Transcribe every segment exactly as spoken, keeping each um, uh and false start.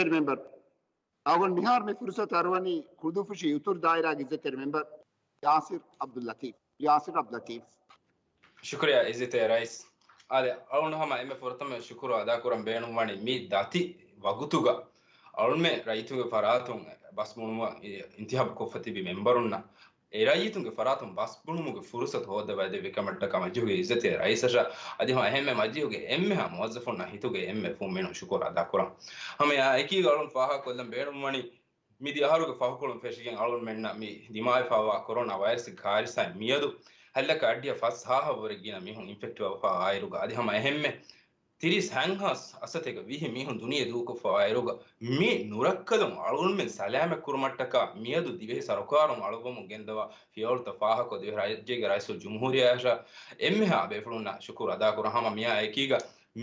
މެމްބަރު. އަޅުގަނޑު މިހާރު މި ފުރުސަތު އަރުވަނީ ކުދޫފުށި އުތުރު ދާއިރާގެ އިއްޒަތްތެރި މެމްބަރު ޔާސިރު ޢަބްދުއްލަތީފް. ޔާސިރު ޢަބްދުއްލަތީފް. ޝުކުރިއްޔާ އިއްޒަތްތެރި ރައީސް. އާދެ، އަޅުގަނޑު ހަމަ އެންމެ ފުރަތަމަ ޝުކުރު އަދާކުރަން ބޭނުންވަނީ މި ދަތި ވަގުތުގަ އަޅުމެން ރައްޔިތުންގެ ފަރާތުން ބަސް ބުނުމަށް އިންތިހާބު ކޮށްފަ ތިބި މެމްބަރުންނަށް އެ ރައްޔިތުންގެ ފަރާތުން ބަސް ބުނުމުގެ ފުރުސަތު ހޯއްދަވައިދެއްވި ކަމަށްޓަކާ މަޖިހުގެ އިއްޒަތްތެރި ރައީސަށާ އަދި ހަމަ އެހެންމެ މަޖިހުގެ އެންމެހާ މުވައްޒަފުންނާ ހިތުގެ އެންމެ ފުންމިނުން ޝުކުރު އަދާކުރަން. ހަމަ އެއާ އެކީގަ އަޅުން ފާހަގަކޮށްލަން ބޭނުންވަނީ މި ދި އަހަރުގެ ފަހުކޮޅުން ފެށިގެން އަޅުންމެންނަށް މި ދިމާވެފައިވާ ކޮރޯނާ ވައިރަސްގެ ކާރިސާއިން މިއަދު ހަތް ލައްކަ އަށްޑިހަ ފަސް ހާހަށްވުރެ ގިނަ މީހުން އިންފެކްޓް ވެފަ އާއިރުގަ އަދި ހަމަ އެހެންމެ ތިރީސް ހަތްހާސް އަސަތޭކަ ވިހި މީހުން ދުނިޔެ ދޫކޮށްފަ އާއިރުގަ މި ނުރައްކަލުން އަޅުންމެން ސަލާމަތް ކުރުމަށްޓަކާ މިއަދު ދިވެހި ސަރުކާރުން އަޅުގަމުން ގެންދަވާ ފިޔަވަޅުތައް ފާހަގަކޮށް ދިވެހި ރާއްޖޭގެ ރައީސުލް ޖުމްހޫރިއްޔާއަށާ އެންމެހާ ބޭފުޅުންނަށް ޝުކުރު އަދާކުރަން. ހަމަ މިއާ އެކީގަ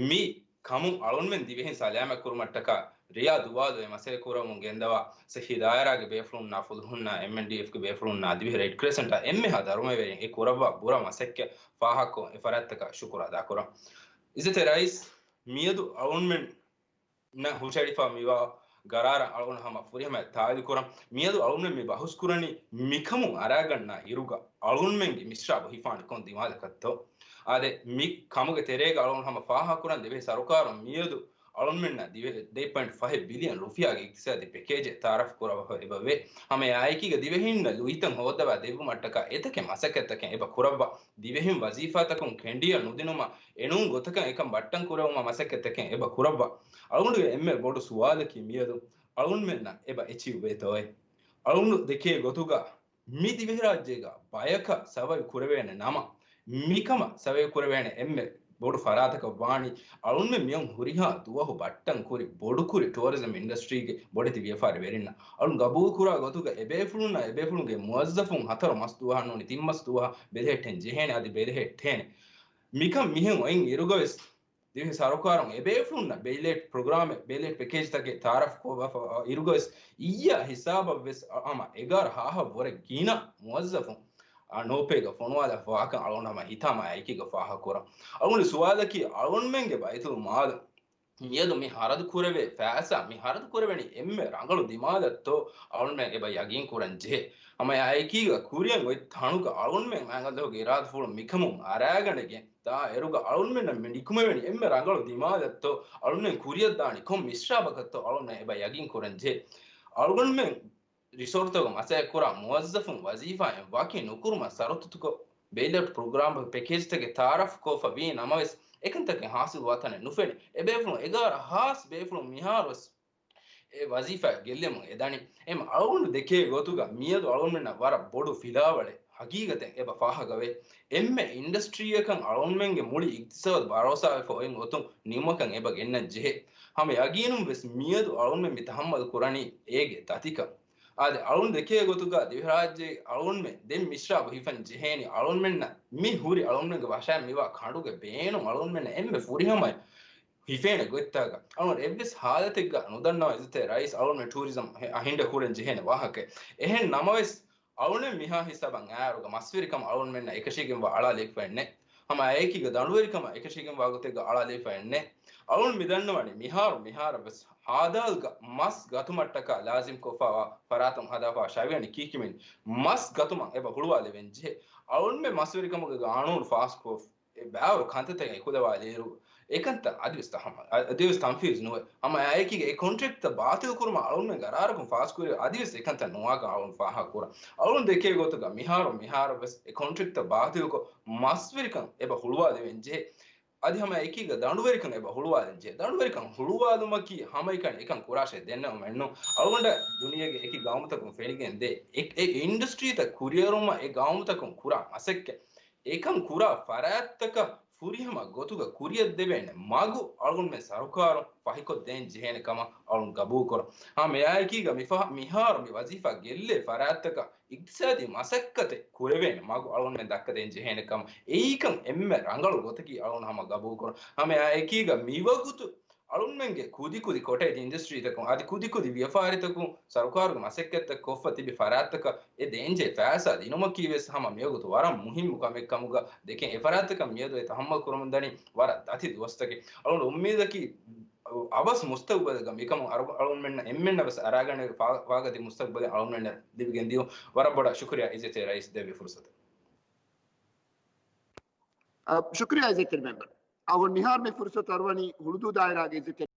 މި ކަމުން އަޅުންމެން ދިވެހިން ސަލާމަތް ކުރުމަށްޓަކާ ރެޔާ ދުވާލު އެ މަސައްކަތް ކުރަމުން ގެންދަވާ ސިއްހީ ދާއިރާގެ ބޭފުޅުންނާ ފުލުހުންނާ އެމްއެންޑީއެފްގެ ބޭފުޅުންނާ ދިވެހި ރެޑް ކްރެސެންޓާ އެންމެހާ ދަރުމަވެރިން އެ ކުރައްވާ ބުރަ މަސައްކަތް ފާހަގަކޮށް އެ ފަރާތްތަކަށް ޝުކުރު އަދާކުރަން. އިއްޒަތްތެރި ރައީސް، މިއަދު އަޅުންމެންނަށް ހުށައެޅިފަ މިވާ ގަރާރަށް އަޅުގަނޑު ހަމަ ފުރިހަމަ ތާއީދު ކުރަން. މިއަދު އަޅުންމެން މި ބަހުސް ކުރަނީ މިކަމުން އަރާގަންނަ އިރުގަ އަޅުންމެންގެ މިސްރާބު ހިފާނެ ކޮން ދިމާލަކަށްތޯ؟ އާދެ، މި ކަމުގެ ތެރޭގަ އަޅުން ހަމަ ފާހަގަކުރަން ދިވެހި ސަރުކާރުން މިއަދު އަޅުންމެންނަށް ދިވެ-، ދެ ޕޮއިންޓް ފަހެއް ބިލިއަން ރުފިޔާގެ އިޤްތިޞާދީ ޕެކޭޖެއް ތައާރަފް ކުރައްވާފަ އެބަވޭ. ހަމަ އެއާއެކީގަ ދިވެހިންނަށް ލުއިތައް ހޯއްދަވާ ދެއްވުމަށްޓަކާ އެތަކެއް މަސައްކަތްތަކެއް އެބަ ކުރައްވާ. ދިވެހިން ވަޒީފާތަކުން ކެނޑިޔަ ނުދިނުމަށް އެނޫން ގޮތަކަށް އެކަން ބައްޓަން ކުރެވުމަށް މަސައްކަތްތަކެއް އެބަ ކުރައްވާ. އަޅުގަނޑުގެ އެންމެ ބޮޑު ސުވާލަކީ މިއަދު އަޅުންމެންނަށް އެބަ އެޗީވް ވޭތޯއޭ؟ އަޅުން ދެކޭ ގޮތުގަ މި ދިވެހިރާއްޖޭގަ ބަޔަކަށް ސަވައިވް ކުރެވޭނެ ނަމަ، މިކަމަށް ސަވައިވް ކުރެވޭނެ އެންމެ ބޮޑު ފަރާތަކަށް ވާނީ އަޅުންމެން މިއޮން ހުރިހާ ދުވަހު ބައްޓަން ކުރި ބޮޑުކުރި ޓޫރިޒަމް އިންޑަސްޓްރީގެ ބޮޑެތި ވިޔަފާރިވެރިންނަށް. އަޅުން ގަބޫލުކުރާ ގޮތުގަ އެބޭފުޅުންނާ އެބޭފުޅުންގެ މުވައްޒަފުން ހަތަރު މަސް ދުވަހަށް ނޫނީ ތިން މަސް ދުވަހަށް ބެލެހެއްޓެން ޖެހޭނެ، އަދި ބެލެހެއްޓޭނެ. މިކަން މިހެން އޮތް އިރުގަވެސް ދިވެހި ސަރުކާރުން އެބޭފުޅުންނަށް ބެލެޓް ޕްރޮގްރާމެއް، ބެލެޓް ޕެކޭޖްތަކެއް ތައާރަފް ކޮށްފަ އިރުގަވެސް އިއްޔާ ހިސާބަށްވެސް ހަމަ އެގާރަ ހާހަށް ވުރެ ގިނަ މުވައްޒަފުން ނޯޕޭގަ ފޮނުވާލަފަ ވާކަން އަޅުގަނޑު ހަމަ ހިތާމަ އެކީގަ ފާހަގަކުރަން. އަޅުގަނޑު ސުވާލަކީ އަޅުންމެންގެ ބައިތުލް މާލު މިއަދު މި ހަރަދު ކުރެވޭ ފައިސާ، މި ހަރަދު ކުރެވެނީ އެންމެ ރަނގަޅު ދިމާލަށްތޯ އަޅުންމެން އެބަ ޔަގީން ކުރަން ޖެހޭ. ހަމަ އެއާއެކީގަ ކުރިއަށް އޮތް ތަނުގަ އަޅުންމެން މާތް ﷲގެ އިރާދަފުޅު މިކަމުން އަރާގަނެގެން ދާ އިރުގަ އަޅުންމެންނަށް މި ނިކުމެވެނީ އެންމެ ރަނގަޅު ދިމާލަށްތޯ އަޅުންމެން ކުރިއަށް ދާނީ ކޮން މިސްރާބަކަށްތޯ އަޅުންމެން އެބަ ޔަގީން ކުރަން ޖެހޭ. އަޅުގަނޑުމެން ރިސޯޓްތަކުގަ މަސައްކަތް ކުރާ މުވައްޒަފުން ވަޒީފާއިން ވަކި ނުކުރުމަށް ޝަރުތުތަކޮށް، ބެލެޓް ޕްރޮގްރާމް ޕެކޭޖްތަކެއް ތައާރަފް ކޮށްފަ ވީ ނަމަވެސް، އެކަންތަކެއް ހާސިލް ވާތަނެއް ނުފެނި. އެބޭފުޅުން އެގާރަ ހާސް ބޭފުޅުން މިހާރުވެސް އެ ވަޒީފާ ގެއްލެމުން އެދަނީ. އެމް އަޅުގަނޑު ދެކޭ ގޮތުގަ މިއަދު އަޅުގަނޑުމެންނަށް ވަރަށް ބޮޑު ފިލާވަޅެއް ހަގީގަތެއް އެބަ ފާހަގަވޭ. އެންމެ އިންޑަސްޓްރީއަކަށް އަޅުގަނޑުމެންގެ މުޅި އިޤްތިޞާދު ބަރޯސާވެފަ އޮތް އޮތުން ނިމުމަކަށް އެބަ ގެންނަން ޖެހޭ. ހަމަ ޔަގީނުން ވެސް މިއަދު އަޅުގަނޑުމެން މި ތަހައްމަލް ކުރަނީ އޭގެ ދަތިކަން. އާދެ، އަޅުން ދެކޭ ގޮތުގަ ދިވެހިރާއްޖޭ އަޅުންމެ ދެން މިސްރާބު ހިފަން ޖެހޭނީ އަޅުންމެންނަށް މި ހުރި އަޅުންމެންގެ ވަށައިން މިވާ ކަނޑުގެ ބޭނުން އަޅުންމެންނަށް އެންމެ ފުރިހަމަ ހިފޭނެ ގޮތްތަކަށް. އަޅުން އެއްވެސް ހާލަތެއްގަ ނުދަންނަވަން އިއްޒަތްތެރި ރައީސް އަޅުންމެ ޓޫރިޒަމް އަހިންޑަ ކުރަން ޖެހޭނެ ވާހަކައެއް. އެހެން ނަމަވެސް، އަޅުން މިހާ ހިސާބަށް އައިރުގަ މަސްވެރިކަމަށް އަޅުންމެންނަށް އެކަށީގެންވާ އަޅާލެވިފައެއް ނެތް. ހަމަ އެއާއެކީގަ ދަނޑުވެރިކަމަށް އެކަށީގެންވާ ގޮތެއްގަ އަޅާލެވިފައެއް ނެތް. އަޅުން މިދަންނަވަނީ މިހާރު މިހާރަށް ވެސް ހާދާލްގަ މަސް ގަތުމަށްޓަކާ ލާޒިމްކޮށްފައިވާ ފަރާތުން ހަދާފައިވާ ޝަވިޔަނި ކީކިމިން މަސް ގަތުމަށް އެބަ ހުޅުވާލެވެން ޖެހޭ. އަޅުންމެ މަސްވެރިކަމުގެ ގާނޫނު ފާސްކޮށް އެ ބާރު ކަންތައްތަކެއް އެކުލަވާލިއިރު، އެކަންތައް އަދިވެސް ތަހަމަ-، އަ-، އަދިވެސް ތަންފީޒް ނުވޭ. ހަމަ އެއާއެކީގަ އެ ކޮންޓްރެކްޓްތައް ބާތިލް ކުރުމަށް އަޅުންމެ ގަރާރަކުން ފާސްކުރި އަދިވެސް އެކަންތައް ނުވާކަން އަޅުން ފާހަގަކުރަން. އަޅުން ދެކޭ ގޮތުގަ މިހާރު މިހާރަށް ވެސް އެ ކޮންޓްރެކްޓްތައް ބާތިލްކޮށް، މަސްވެރިކަން އެބަ ހުޅުވާލެވެން ޖެހޭ. އަދި ހަމަ އެކީގަ ދަނޑުވެރިކަން އެބަ ހުޅުވާލެން ޖެހޭ. ދަނޑުވެރިކަން ހުޅުވާލުމަކީ ހަމައެކަނި އެކަން ކުރާށޭ ދެންނެވުމެއްނު. އަޅުގަނޑަށް ދުނިޔޭގެ އެކި ގައުމުތަކުން ފެނިގެން ދޭ. އެ، އެ އިންޑަސްޓްރީތައް ކުރިއެރުމަށް އެ ގައުމުތަކުން ކުރާ މަސައްކަތް އެކަން ކުރާ ފަރާތްތަކަށް ފުރިހަމަ ގޮތުގަ ކުރިއަށްދެވޭނެ މަގު އަޅުގަނޑުމެން ސަރުކާރުން ފަހިކޮށްދޭން ޖެހޭނެ ކަމަށް އަޅުން ގަބޫލުކުރަން. ހަމަ އެއާއެކީގަ މިފަހަ-، މިހާރު މި ވަޒީފާ ގެއްލޭ ފަރާތްތަކަށް އިޤްތިޞާދީ މަސައްކަތެއް ކުރެވޭނެ މަގު އަޅުގަނޑުމެން ދައްކަދޭން ޖެހޭނެ ކަމަށް. އެއީކަން އެންމެ ރަނގަޅު ގޮތަކީ އަޅުގަނޑު ހަމަ ގަބޫލުކުރަން. ހަމަ އެއާއެކީގަ މިވަގުތު އަޅުންމެންގެ ކުދިކުދި ކޮޓޭޖް އިންޑަސްޓްރީތަކުން އަދި ކުދިކުދި ވިޔަފާރިތަކުން ސަރުކާރުގެ މަސައްކަތްތައް ކޮށްފަ ތިބި ފަރާތްތަކަށް އެ ދޭންޖެހޭ ފައިސާ ދިނުމަކީ ވެސް ހަމަ މިވަގުތު ވަރަށް މުހިއްމު ކަމެއް ކަމުގަ ދެކެން އެ ފަރާތްތަކަށް މިއަދު އެ ތަހައްމަލް ކުރަމުންދަނީ ވަރަށް ދަތި ދުވަސްތަކެއް. އަޅުގަނޑު އުއްމީދަކީ އަވަސް މުސްތަގުބަލަކަށް މިކަމުން އަޅުގަނޑުމެންނަށް އެންމެންނަށް ވެސް އަރާގަނެ ފާ-، ފާގަތި މުސްތަގުބަލެއް އަޅުގަނޑުމެންނަށް ލިބިގެން ދިޔުން. ވަރަށް ބޮޑަށް ޝުކުރިއްޔާ އިއްޒަތްތެރި ރައީސް ދެއްވި ފުރުސަތަށް. އަ، ޝުކުރިއްޔާ އިއްޒަތްތެރި މެމްބަރު. އަޅުގަނޑު މިހާރު މި ފުރުސަތު އަރުވަނީ ހުޅުދޫ ދާއިރާގެ އިއްޒަތްތެރި